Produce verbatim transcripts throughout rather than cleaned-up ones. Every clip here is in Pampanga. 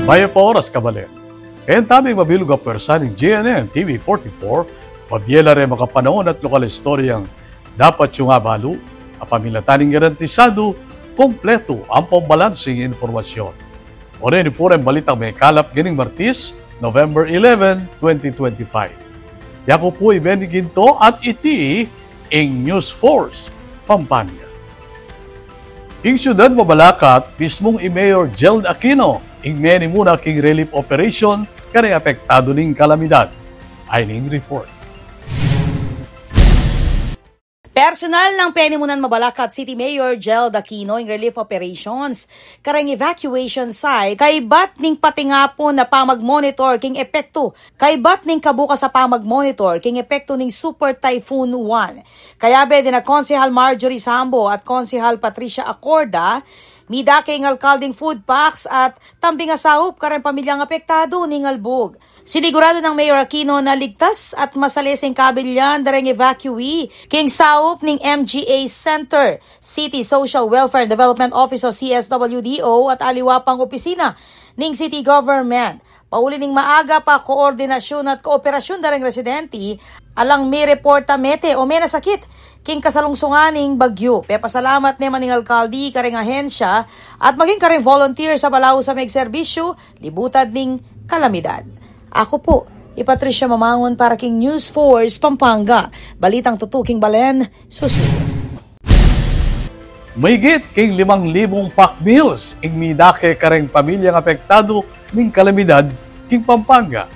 Mayap a oras, kabalen. Kayang taming mabilug a pwersa ning G N N T V forty-four, mabie la reng makapanaun at lokal a istoryang dapat yung abalu, kapamilatan ning garantisadu, kompletu ampong balansing impormasyon. O reni pu reng balitang mekalap ngening Martis, November eleven, twenty twenty-five. Yaku pu i Benny Ginto at iti ing News Force Pampanga. King Syudad Mabalacat, mismung i Mayor Jeld Aquino ing menimuna king relief operation kareng apektadu ning kalamidad. Ayni ing report. Personal nang penimunan Mabalacat City Mayor Jeld Aquino ing relief operations kareng evacuation site, kaybat ning patingapun a pamagmonitor king epektu, kaybat ning kabukas a pamagmonitor king epektu ning Super Typhoon Juan. Kayabe dina Konsehal Marjorie Sambo at Konsehal Patricia Acorda, midake ing alkalding food packs at tambing a saup kareng pamilyang apektadu ning albug. Siniguradu nang Mayor Aquino na ligtas at masalese ing kabilyan dareng evacuee king saup ning M G A Center, City Social Welfare and Development Office o C S W D O at aliwa pang opisina ning city government. Pauli ning maagap a koordinasyun at kooperasyun dareng residente, alang mireporta mete o menasakit king kasalungsungan ning bagyu. Pepasalamat ne man ing alkaldi kareng ahensya at maging kareng volunteer a balaus a megserbisyu libutad ning kalamidad. Aku pu i Patricia Mamangun para king News Force Pampanga. Balitang tutu king balen, susunod. Mahigit king limang libung pack meals ing midake kareng pamilyang apektadu ning kalamidad king Pampanga.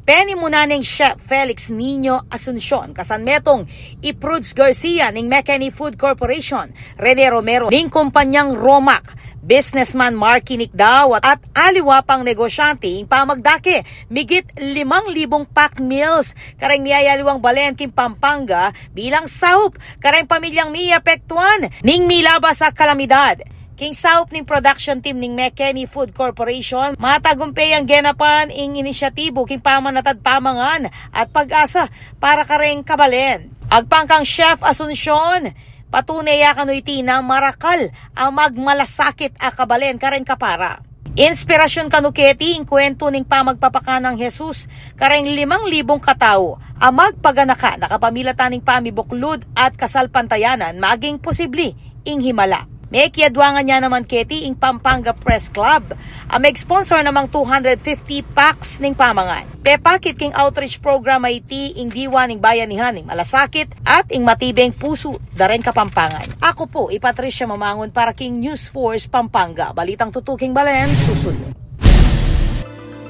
Penimunan neng Chef Felix Niño Asuncion, kasanmetung i Prudes Garcia ning McKinney Food Corporation, Rene Romero ning kumpanyang Romac, businessman Marky Nicdao at aliwa pang negosyante ing pamagdake migit limang libung pack meals kareng miyayaliwang balen king Pampanga bilang saup kareng pamilyang miapektuan ning milabas a kalamidad. King saup ning production team ning McKinney Food Corporation, matagumpe yang genapan ing inisyatibu king pamanatad pamangan at pag-asa para kareng kabalen. Agpang kang Chef Asuncion, patune ya kanu iti na marakal a magmalasakit a kabalen kareng kapara. Inspirasyun kanu keti ing kuwentu ning pamagpapakanang Jesus kareng limang libung katau a magpaganaka na kapamilatan ning pamibuklud at kasalpantayanan maging posibli ing himala. Mekiadwangan ya naman keti ing Pampanga Press Club a meg-sponsor namang two hundred fifty packs ning pamangan. Pepakit king outreach program a iti ing diwa ning bayanihan ning malasakit at ing matibeng pusu dareng Kapampangan. Aku pu i Patricia Mamangun para king News Force Pampanga. Balitang tutu king balen, susunod.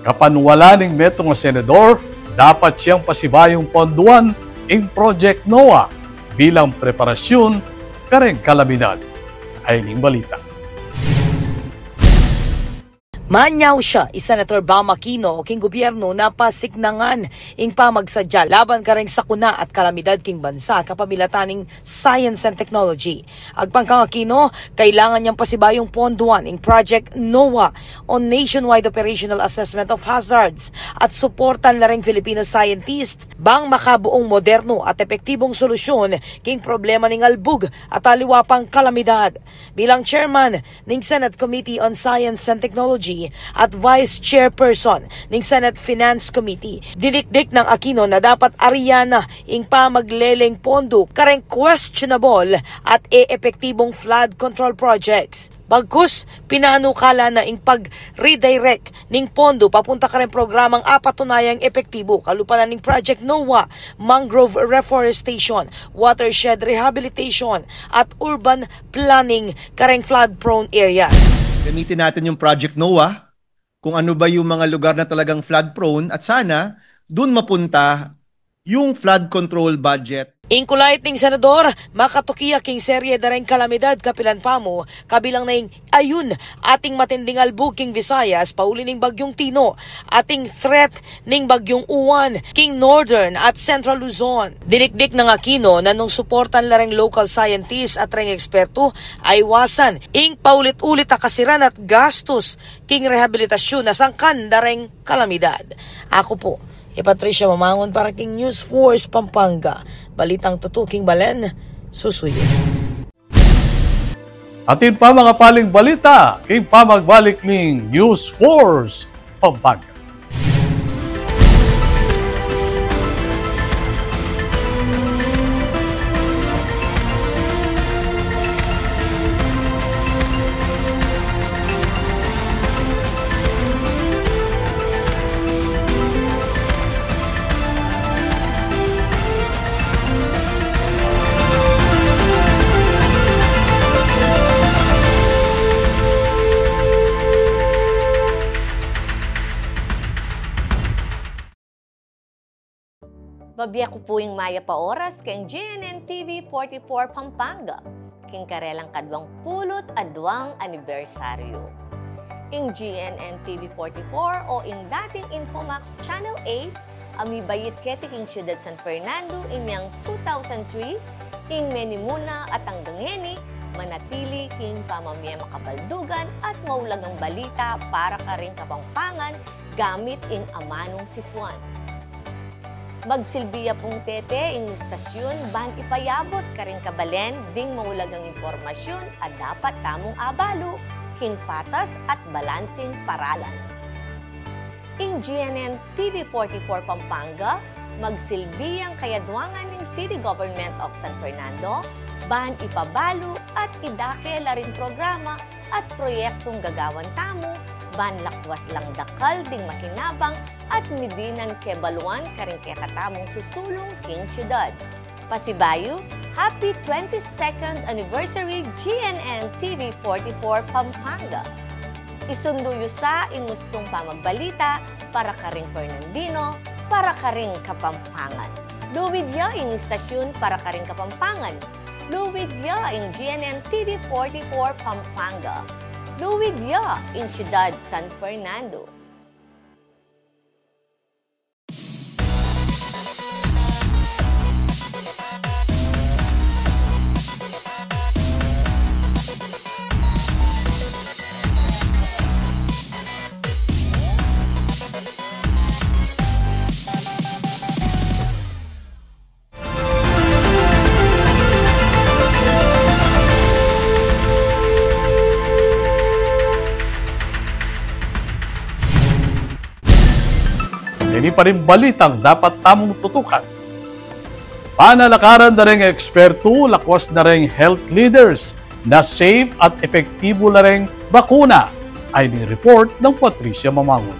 Kapanwalan ning metung a senador, dapat yang pasibayung ponduan ing Project NOAH bilang preparasyun kareng kalamidad. Ayni ing balita. Manyau sya i Senator Bam Aquino king gubyernu na pasiknangan ing pamagsadya laban kareng sakuna at kalamidad king bansa kapamilatan ning science and technology. Agpang kang Aquino, kailangan yang pasibayung ponduan ing Project NOAH o Nationwide Operational Assessment of Hazards at suportan la reng Filipino scientist bang makabuung modernu at epektibung solusyun king problema ning albug at aliwa pang kalamidad. Bilang chairman ning Senate Committee on Science and Technology at Vice Chairperson ning Senate Finance Committee, dinikdik nang Aquino na dapat arian na ing pamagleleng pondu kareng questionable at e-epektibung flood control projects. Bagkus, pinanukala na ing pag-redirect ning pondu papunta kareng programang apatunayang epektibu, kalupa na ning Project NOAH, mangrove reforestation, watershed rehabilitation, at urban planning kareng flood-prone areas. Gamitin natin yung Project NOAH, kung ano ba yung mga lugar na talagang flood-prone, at sana dun mapunta yung flood control budget. Ing kulait ning senador, makatuki ya king serye dareng kalamidad kapilan pa mu, kabilang na ing ayun ating matinding albug king Visayas pauli ning Bagyung Tino, ating threat ning Bagyung Uwan king Northern at Central Luzon. Dinikdik nang Aquino na nung suportan la reng local scientists at reng ekspertu, aiwasan ing paulit-ulit a kasiran at gastus king rehabilitasyun a sangkan dareng kalamidad. Aku pu i Patricia Mamangun para king News Force Pampanga. Balitang tutu king balen, susuyu. Atin pa, mga paling balita king pamagbalik ning News Force Pampanga. Mabie ku pu ing mayap a oras keng G N N T V forty-four Pampanga, king karelang kaduang pulu't aduang anibersaryu. Ing G N N T V forty-four o ing dating Infomax Channel eight a mibait keti king Syudad San Fernando inyang two thousand three, ing menimuna at anggang ngeni manatili king pamamie makabaldugan at maulagang balita para karing Kapampangan gamit ing amanung sisuan. Magsilbi ya pung tete ing istasyun ban ipayabut karing kabalen ding maulagang impormasyun a dapat tamung abalu king patas at balansing paralan. Ing G N N T V forty-four Pampanga, magsilbi yang kayadwangan ning City Government of San Fernando ban ipabalu at idake la ring programa at proyektung gagawan tamu ban lakwas lang dakal ding makinabang at midinan kebaluan karing kekatamung susulung king syudad. Pasibayu, happy twenty-second anniversary G N N T V forty-four Pampanga. Isundu yu sa ing ustung pamagbalita para karing Fernandino, para karing Kapampangan. Luid ya ing istasyun para karing Kapampangan. Luid ya ing G N N T V forty-four Pampanga. Luid ya ing Syudad San Fernando. Ini pa ring balitang dapat tamung tutukan. Panalakaran da ring ekspertu, lakwas na ring health leaders, na safe at epektibu la ring bakuna. Ay ning report nang Patricia Mamangun.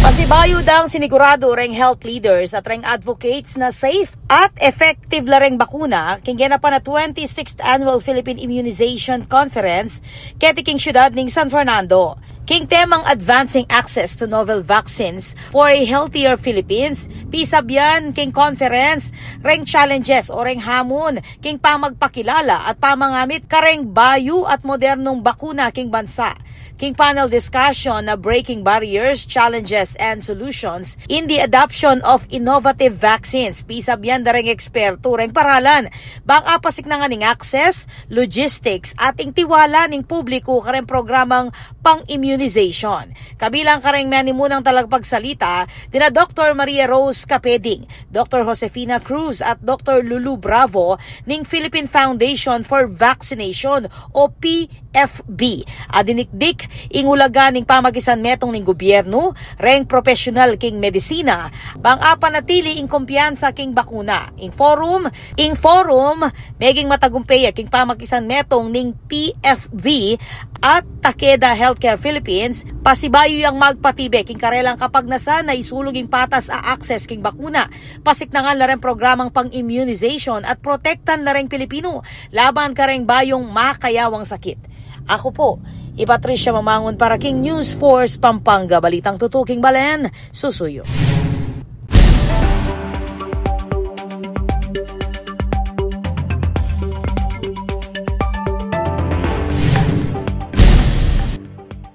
Pasibayu dang siniguradu reng health leaders at reng advocates na safe at effective la reng bakuna king genapan a twenty-sixth Annual Philippine Immunization Conference keti king syudad ning San Fernando. King temang Advancing Access to Novel Vaccines for a Healthier Philippines, pisabian king conference reng challenges o reng hamun king pamagpakilala at pamangamit kareng bayu at modernong bakuna king bansa. King panel discussion na Breaking Barriers, Challenges, and Solutions in the Adoption of Innovative Vaccines, pisabian da reng ekspertu reng paralan bang apasiknangan ing access, logistics, at ing tiwala ning publiku kareng programang pang-immunization. Kabilang kareng menimunang talagpagsalita, dina Doktor Maria Rose Capeding, Doktor Josefina Cruz, at Doktor Lulu Bravo ning Philippine Foundation for Vaccination o P F V. A dinikdik ing ulaga ning pamakisanmetung ning gubyernu, reng propesyunal king medisina, bang apanatili ing kumpiyansa king bakuna. Ing forum, ing forum, meging matagumpe ya king pamakisanmetung ning P F V at Takeda Healthcare Philippines, pasibayu yang magpatibe king karelang kapagnasan na isulug ing patas a access king bakuna, pasiknangan la reng programang pang-immunization at protektan la reng Pilipinu laban kareng bayung makayawang sakit. Aku pu, i Patricia Mamangun para king News Force Pampanga, balitang tutuking balen, susuyu.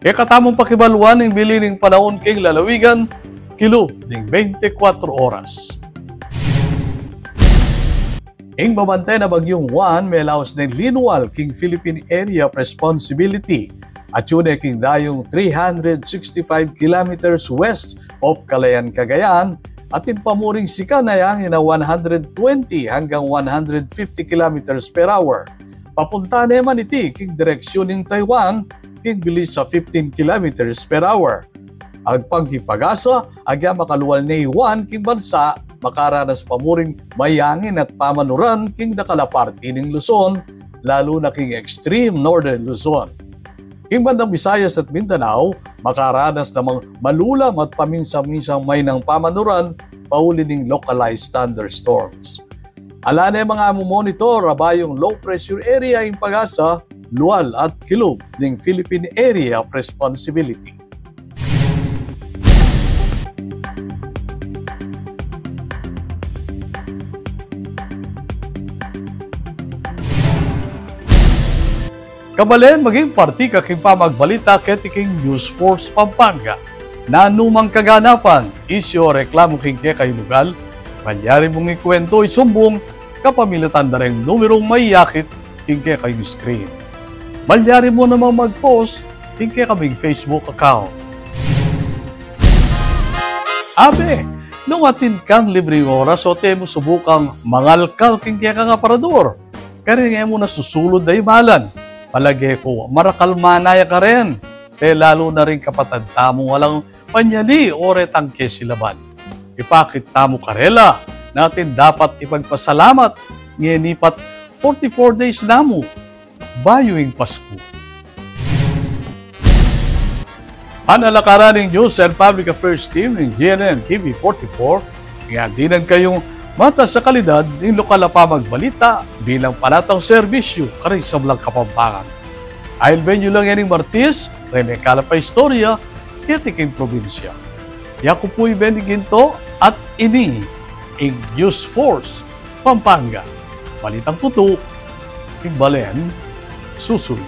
Kekatamung pakibaluan ing bili ning panaun king lalawigan, kilub ning bente kwatro oras. Ing babante na Bagyung Juan, melaus neng linual king Philippine Area of Responsibility. Atyu ne king dayung three hundred sixty-five kilometers west of Kalayaan, Cagayan, at ing pamuring sikan na yang ina one hundred twenty hanggang one hundred fifty kilometers per hour. Papunta ne man iti king direksyun ning Taiwan king bilis a fifteen kilometers per hour. Agpang king pag-asa, agya makalual ne i Juan king bansa, makaranas pa muring mayangin at pamanuran king dakal a parti ning Luzon, lalu na king extreme northern Luzon. King bandang Visayas at Mindanao, makaranas namang malulam at paminsan-minsang mahinang pamanuran pauli ning localized thunderstorms. Ala ne manga mumonitor a bayung low pressure area ing pag-asa, lual at kilub ning Philippine Area of Responsibility. Kabalen, maging parti ka king pamagbalita keti king News Force Pampanga. Nanu mang kaganapan, isyu o reklamu king kekayung lugal, malyari mung ikuwentu, isumbung kapamilatan da reng numerung maiyakit king kekayung screen. Malyari mu namang mag-post king kekaming Facebook account. Abe, nung atin kang libreng oras, o te mu subukang mangalkal king kekang aparador, karin e mu na susulud a imalan. Palage ku, marakalman na ya karin, te lalu na ring kapatad tamung alang panyali o retang kesilaban. Ipakit tamu karela na atin dapat ipagpasalamat ngeni pat forty-four days na mu bayu ing Pasku. Panalakaran ning News and Public Affairs Team ning G N N T V forty-four, ngana dinan kayung matas a kalidad ning lokal a pamagbalita bilang panatang serbisyu karing sablang Kapampangan. Ailben yu la ngening Martis, reng mekalap a istorya keti king probinsya. Yaku pu i Benny Ginto at ini ing News Force Pampanga. Balitang tutu king balen susuyu.